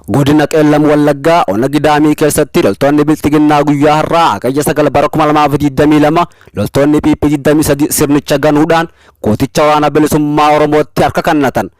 Godina Qeellam Wallaggaa Ona Gidaamii keessatti loltoonni Bilxiginnaa guyyaa har'aa Hagayya 9 bara 2022 loltoonni PP 23 sirnicha ganuudhaan gooticha Waraana Bilisummaa Oromootti harka kennatan.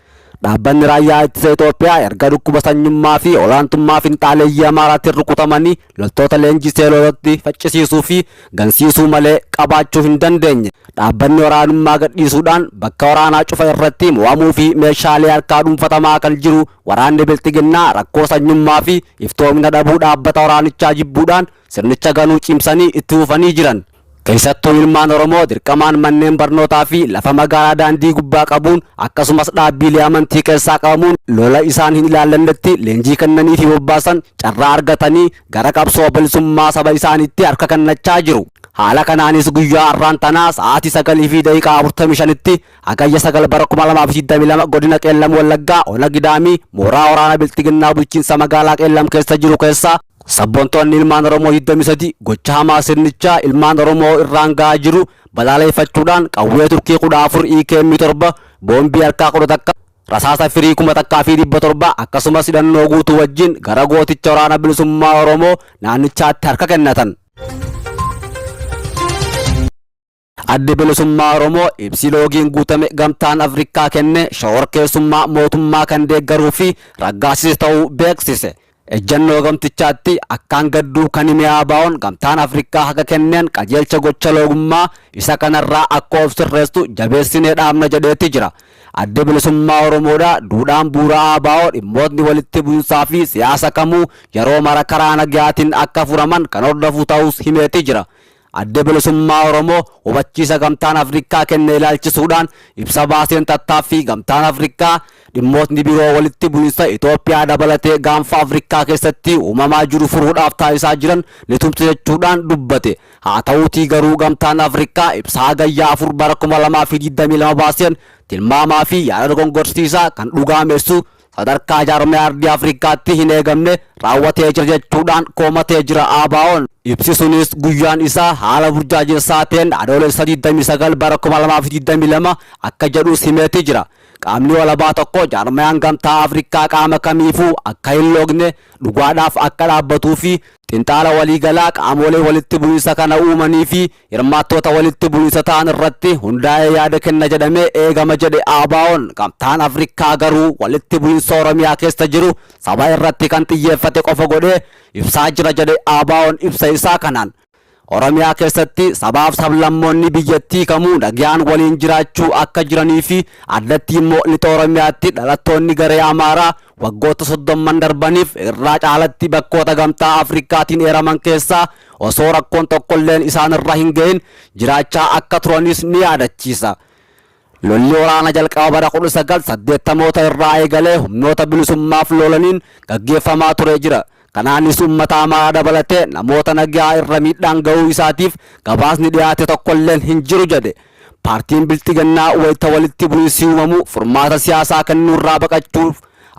Dhaabbanni Raayyaa Ittisa Itoophiyaa erga dhukkuba sanyummaa fi olaantummaa finxaaleeyyii Amaaraatiin rukutamanii loltoota leenjisee lolatti faccisiisuu fi gansiisuu malee qabaachuu hin dandeenye. Dhaabbanni waraanummaa gadhiisuudhaan bakka waraanaa cufa irratti mo'amuu fi meeshaalee harkaa dhuunfatamaa kan jiru waraanni Bilxiginnaa rakkoo sanyummaa fi iftoomina dhabuu dhaabbata waraanichaa jibbuudhaan sirnicha ganuu cimsanii itti fufanii jiran. Keessattuu ilmaan Oromoo dirqamaan manneen barnootaa fi lafa magaalaa daandii gubbaa qabuun akkasumas dhaabbiilee amantii keessaa qabamuun lola isaan hin ilaallannetti leenjii kennanii fi bobbaasan carraa argatanii gara qabsoo bilisummaa saba isaaniitti harka kennachaa jiru. Haala kanaanis guyyaa har'aan tanaa sa'aatii 9:45tti Hagayya 9 bara 2022 godina Qeellam Wallaggaa Ona Gidaamii mooraa waraana Bilxiginnaa bulchiinsa magaalaa Qeellam keessa jiru keessaa Sabboontoonni ilmaan Oromoo 23 gocha hamaa sirnichaa ilmaan Oromoo irraan ga'aa jiru balaaleeffachuudhaan qawwee Turkii 14 EKM 7, boombii harkaa 11, rasaasa firii 1700 akkasumas hidhannoo guutuu wajjin gara gooticha Waraana Bilisummaa Oromoo naannichaatti harka kennatan. Addi Bilisummaa Oromoo ibsi loogiin guutame Gamtaan Afrikaa kenne shororkeessummaa mootummaa kan deeggaruu fi raggaasise ta'uu beeksise. Ejjannoo gamtichaatti akkaan gadduu kan hime ABOn Gamtaan Afrikaa haqa kenneen qajeelcha gocha loogummaa isa kanarraa akka of sirreessu jabeessinee dhaamna jedheeti jira. Addi Bilisummaa Oromoodha duudhaan bu'uura ABO dhimmootni walitti bu'insaa fi siyaasa kamuu yeroo mara karaa nagayaatiin akka furaman kan hordofu ta'uus himeeti jira. Addi Bilisummaa Oromoo hubachiisa Gamtaan Afrikaa kenne ilaalchisuudhaan ibsa baaseen tattaaffii Gamtaan Afrikaa dhimmootni biroo walitti bu'insa Itoophiyaa dabalatee gaanfa Afrikaa keessatti uumamaa jiru furuudhaaf taasisaa jiran ni tumsa jechuudhaan dubbate. Haa ta'uutii garuu Gamtaan Afrikaa ibsa Hagayya 4 bara 2022 baaseen tilmaamaa fi yaada dogongorsiisaa kan dhugaameessu sadarkaa jaarmaya ardii Afrikaatti hin eegamne raawwatee jira jechuudhaan koomatee jira ABOn. Ibsi sunis guyyaan isaa haala burjaajessaa ta'een Adoolessa 29 bara 2022 akka jedhus himeeti jira. Qaamni walabaa tokko jaarmayaan Gamtaa Afrikaa qaama kamiifuu akka hin loogne, dhugaadhaaf akka dhaabbatuu fi xinxaala waliigalaa qaamolee walitti bu'insa kana uumanii fi hirmaattoota walitti bu'insa ta'an irratti hundaa'ee yaada kenna jedhamee eegama jedhe ABOn. Gamtaan Afrikaa garuu walitti bu'insa Oromiyaa keessa jiru saba irratti kan xiyyeeffate qofa godhee ibsaa jira jedhe ABOn ibsa isaa kanaan. Oromiyaa keessatti sabaaf sablammoonni biyyattii kamuu nagayaan waliin jiraachuu akka jiranii fi addatti immoo lixa Oromiyaatti dhalattoonni garee Amaaraa waggoota soddomman darbaniif irraa caalatti bakkoota Gamtaa Afrikaatiin eeraman keessaa osoo rakkoon tokkolleen isaanirra hin gahin jiraachaa akka turanis ni yaadachiisa. Lolli waraana jalqaba bara 1980moota irraa eegalee humnoota bilisummaaf lolaniin gaggeeffamaa ture jira. Kanaanis uummata Amaaraa dabalatee namoota nagayaa irra miidhaan gahuu isaatiif gabaasni dhiyaate tokkolleen hin jiru jedhe. Paartiin Bilxigannaa wayita walitti bu'insi uumamu furmaata siyaasaa kennuurraa baqachuuf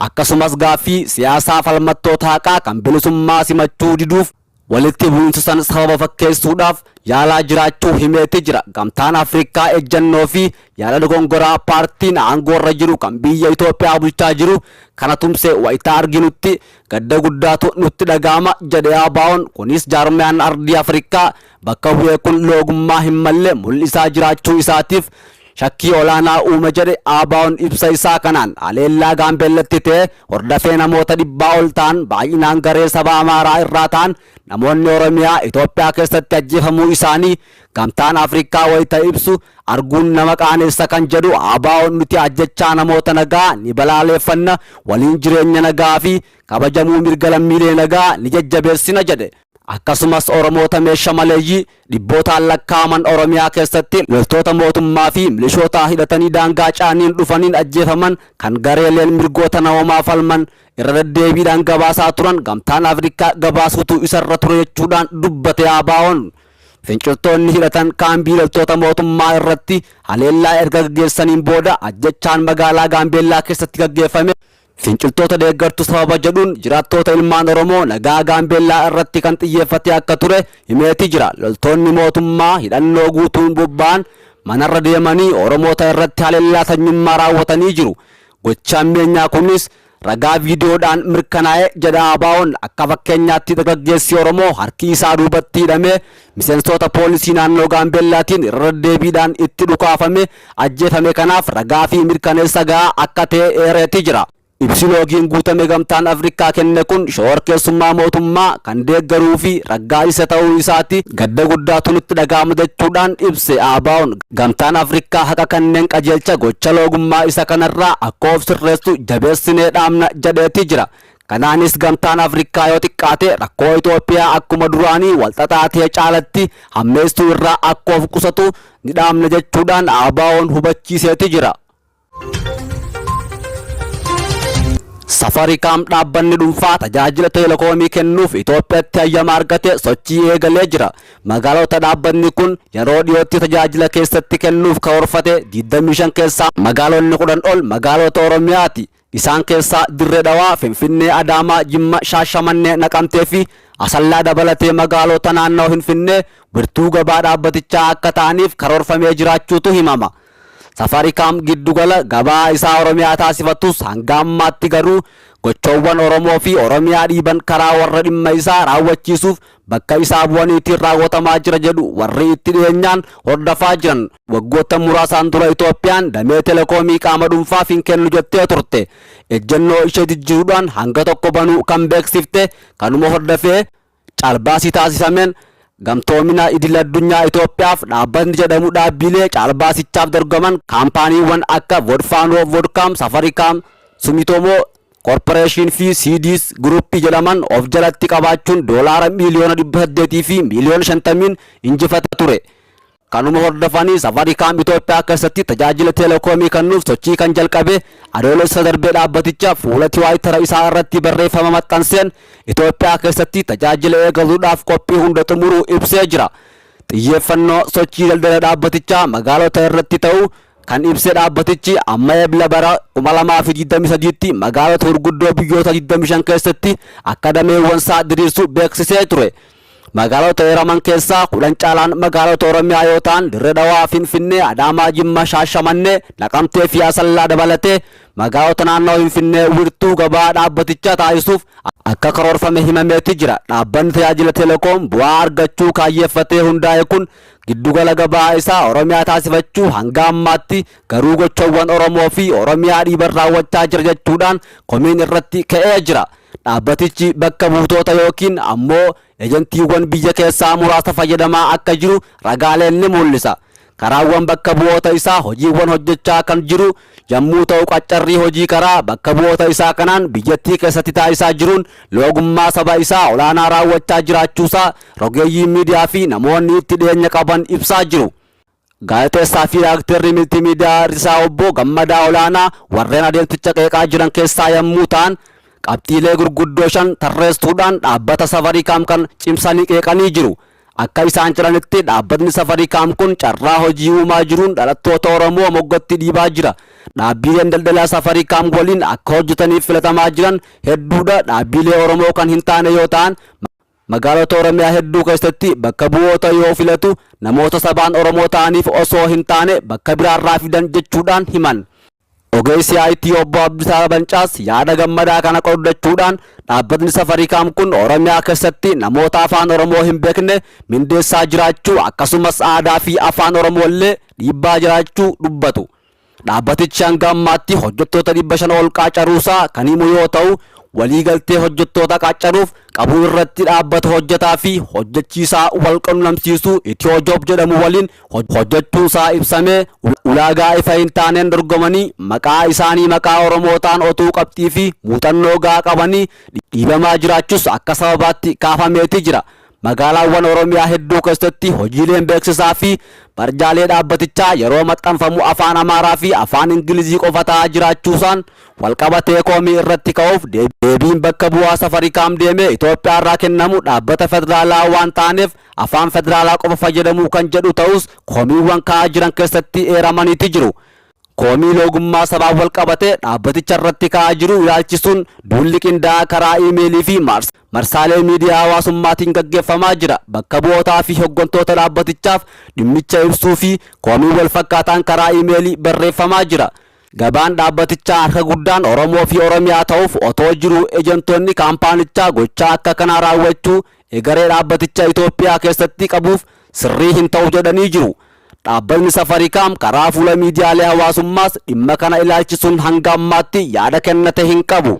akkasumas gaaffii siyaasaa falmattoota haqaa kan bilisummaa simachuu diduuf walitti bu'insa san sababa fakkeessuudhaaf yaalaa jiraachuu himeeti jira. Gamtaan Afrikaa ejjannoo fi yaada dogongoraa paartiin aangoorra jiru kan biyya Itoophiyaa bulchaa jiru kana tumse wayita arginutti gadda guddaatu nutti dhaga'ama jedhe ABOn. Kunis jaarmiyaan ardii Afrikaa bakka bu'e kun loogummaa hin malle mul'isaa jiraachuu isaatiif shakkii olaanaa uume jedhe ABOn ibsa isaa kanaan. Haleellaa Gaambeellatti ta'e hordafee namoota dhibbaa ol ta'an baay'inaan garee saba Amaaraa irraa ta'an namoonni Oromiyaa Itoophiyaa keessatti ajjeefamuu isaanii Gamtaan Afrikaa wayita ibsu arguun nama qaaneessa kan jedhu ABOn nuti ajjechaa namoota nagaa ni balaaleeffanna, waliin jireenya nagaa fi kabajamuu mirga lammiilee nagaa ni jajjabeessina jedhe. Akkasumas Oromoota meesha maleeyyii dhibbootaan lakkaa'aman Oromiyaa keessatti loltoota mootummaa fi milishoota hidhatanii daangaa ce'aniin dhufaniin ajjeefaman kan gareeleen mirgoota namoomaa falman irra deddeebiidhaan gabaasaa turan Gamtaan Afrikaa gabaasuutu isarra ture jechuudhaan dubbate ABOn. Finciltoonni hidhatan kaambii loltoota mootummaa irratti haleellaa erga gaggeessaniin booda ajjechaan magaalaa Gaambeellaa keessatti gaggeeffame finciltoota deeggartu sababa jedhuun jiraattoota ilmaan Oromoo nagaa Gaambeellaa irratti kan xiyyeeffate akka ture himeeti jira. Loltoonni mootummaa hidhannoo guutuun bobba'an manarra deemanii Oromoota irratti haleellaa sanyummaa raawwatanii jiru. Gochaan meenyaa kunis ragaa viidiyoodhaan mirkanaa'e jedha ABO'n. Akka fakkeenyaatti dargaggeessi Oromoo harki isaa duubatti hidhamee miseensota poolisii naannoo Gaambeellaatiin irra deddeebiidhaan itti dhukaafame ajjeefame kanaaf ragaa fi mirkaneessa gahaa akka ta'e eereeti jira. Ibsi loogiin guutame Gamtaan Afrikaa kenne kun shororkeessummaa mootummaa kan deeggaruu fi raggaasise ta'uu isaati gadda guddaatu nutti dhaga'ama jechuudhaan ibse ABO'n. Gamtaan Afrikaa haqa kanneen qajeelcha gocha loogummaa isa kanarraa akka of sirreessu jabeessinee dhaamna jedheeti jira. Kanaanis Gamtaan Afrikaa yoo xiqqaate rakkoo Itoophiyaa akkuma duraanii walxaxaa ta'e caalatti hammeessuu irraa akka of qusatu ni dhaamna jechuudhaan ABO'n hubachiiseeti jira. Safarikaam dhaabbanni dhuunfaa tajaajila teelekoomii kennuuf Itoophiyaatti hayyama argate sochii eegalee jira. Magaalota dhaabbanni kun yeroo dhiyootti tajaajila keessatti kennuuf karoorfate 25 keessaa magaalonni 10 ol magaalota Oromiyaati. Isaan keessaa Dirree Dhawaa, Finfinnee, Adaamaa, Jimma, Shaashamannee, Naqamtee fi Asallaa dabalatee magaalota naannoo Finfinnee wirtuu gabaa dhaabbatichaa akka ta'aniif karoorfamee jiraachuutu himama. Safarikaam giddugala gabaa isaa Oromiyaa taasifatus hanga ammaatti garuu gochoowwan Oromoo fi Oromiyaa dhiiban karaa warra dhimma isaa raawwachiisuuf bakka isaa bu'aniitiin raawwatamaa jira jedhu warri itti dhiyeenyaan hordofaa jiran. Waggoota muraasaan dura Itoophiyaan damee telekoomii qaama dhuunfaaf hin kennu jettee turte. Ejjennoo ishee jijjiiruudhaan hanga tokko banuu kan beeksifte kanuma hordofee caalbaasii taasisameen Gamtoomina idil addunyaa Itoophiyaaf dhaabbatni jedhamu dhaabbilee caalbaasichaaf dorgoman kaampaaniiwwan akka Vodfaanoo, Vodkaam, Safarikaam, Sumitomoo Korporeeshin fi CDs Guruppii jedhaman of jalatti qabaachuun doolaara miiliyoona 800 fi miiliyoona 50n injifate ture. Kanuma hordofanii Safarikaam Itoophiyaa keessatti tajaajila teelekoomii kennuuf sochii kan jalqabe Adoolessa darbee dhaabbaticha fuula Tiwaayitara isaa irratti barreeffama maxxanseen Itoophiyaa keessatti tajaajila eegaluudhaaf qophii hunda xumuruu ibsee jira. Xiyyeeffannoo sochii daldala dhaabbatichaa magaalota irratti ta'uu kan ibse dhaabbatichi amma Ebla bara 2023tti magaalota gurguddoo biyyoota 25 keessatti akka dameewwansaa diriirsu beeksisee ture. Magaalota eeraman keessaa 10 caalaan magaalota Oromiyaa yoo ta'an Dirree Dhawaa, Finfinnee, Adaamaa, Jimma, Shaashamannee, Naqamtee fi Asallaa dabalatee magaalota naannoo Finfinnee wirtuu gabaa dhaabbatichaa taasisuuf akka karoorfame himameeti jira. Dhaabbanni tajaajila telekoom bu'aa argachuu kaayyeeffatee hundaa'e kun giddugala gabaa isaa Oromiyaa taasifachuu hanga ammaatti garuu gochawwan Oromoo fi Oromiyaa dhiiban raawwachaa jira jechuudhaan komiin irratti ka'ee jira. Dhaabbatichi bakka buutoota yookiin ammoo ejentiiwwan biyya keessaa muraasa fayyadamaa akka jiru ragaaleen ni mul'isa. Karaawwan bakka bu'oota isaa hojiiwwan hojjechaa kan jiru yommuu ta'u qaccarrii hojii karaa bakka bu'oota isaa kanaan biyyattii keessatti taasisaa jiruun loogummaa saba isaa olaanaa raawwachaa jiraachuusaa rogeeyyiin miidiyaa fi namoonni itti dhiyeenya qaban ibsaa jiru. Gaazexeessaa fi daayrektarri miltiimiidiyaa Risaa Obbo Gammadaa Olaanaa warreen adeemsicha qeeqaa jiran keessaa yommuu ta'an qabxiilee gurguddoo shan tarreessuudhaan dhaabbata Safarikaam kan cimsanii qeeqanii jiru. Akka isaan jedhanitti dhaabbatni Safarikaam kun carraa hojii uumaa jiruun dhalattoota Oromoo moggatti dhiibaa jira. Dhaabbileen daldalaa Safarikaam waliin akka hojjetaniif filatamaa jiran hedduudha. Dhaabbilee Oromoo kan hin taane yoo ta'an magaalota Oromiyaa hedduu keessatti bakka bu'oota yoo filatu namoota sabaan Oromoo ta'aniif osoo hin taane bakka biraarraa fidan jechuudhaan himan. Ogeessi IT Obbo Abdiisaa Bancaas yaada Gammadaa kana qooddachuudhaan dhaabbatni Safarikaam kun Oromiyaa keessatti namoota afaan Oromoo hin beekne mindeessaa jiraachuu akkasumas aadaa fi afaan Oromoo illee dhiibbaa jiraachuu dubbatu. Dhaabbatichi hanga ammaatti hojjettoota 500 ol qaacaruusaa kan himu yoo ta'u, waliigaltee hojjettoota qacaruuf qabu irratti dhaabbata hojjetaa fi hojjechiisaa wal qunnamsiisu Itiyoo-Joob jedhamu waliin hojjechuusaa ibsamee ulaagaa ifa hin taaneen dorgomanii maqaa isaanii maqaa Oromootaan otuu qabxii fi muuxannoo gahaa qabanii dhiibamaa jiraachuus akka sababaatti kaafameeti jira. Magaalaawwan Oromiyaa hedduu keessatti hojiileen beeksisaa fi barjaalee dhaabbatichaa yeroo maxxanfamu afaan Amaaraa fi afaan Ingilizii qofa ta'aa jiraachuusaan walqabatee komii irratti ka'uuf deebiin bakka bu'aa Safarikaam deemee Itoophiyaarraa kennamu dhaabbata federaalaa waan ta'aneef afaan federaalaa qofa fayyadamuu kan jedhu ta'us komiiwwan ka'aa jiran keessatti eeramaniiti jiru. Komii loogummaa sabaan walqabatee dhaabbaticha irratti ka'aa jiru ilaalchisuun duulli qindaa'aa karaa iimeelii fi marsaalee miidiyaa hawaasummaatiin gaggeeffamaa jira. Bakka bu'ootaa fi hoggantoota dhaabbatichaaf dhimmicha ibsuu fi komii walfakkaataan karaa iimeelii barreeffamaa jira. Gabaan dhaabbatichaa harka guddaan Oromoo fi Oromiyaa ta'uuf otoo jiruu ejentoonni kaampaanichaa gochaa akka kanaa raawwachuu egeree dhaabbaticha Itoophiyaa keessatti qabuuf sirrii hin ta'u jedhanii jiru. Dhaabbatni Safarikaam karaa fuula miidiyaalee hawaasummaas dhimma kana ilaalchisuun hanga ammaatti yaada kennate hin qabu.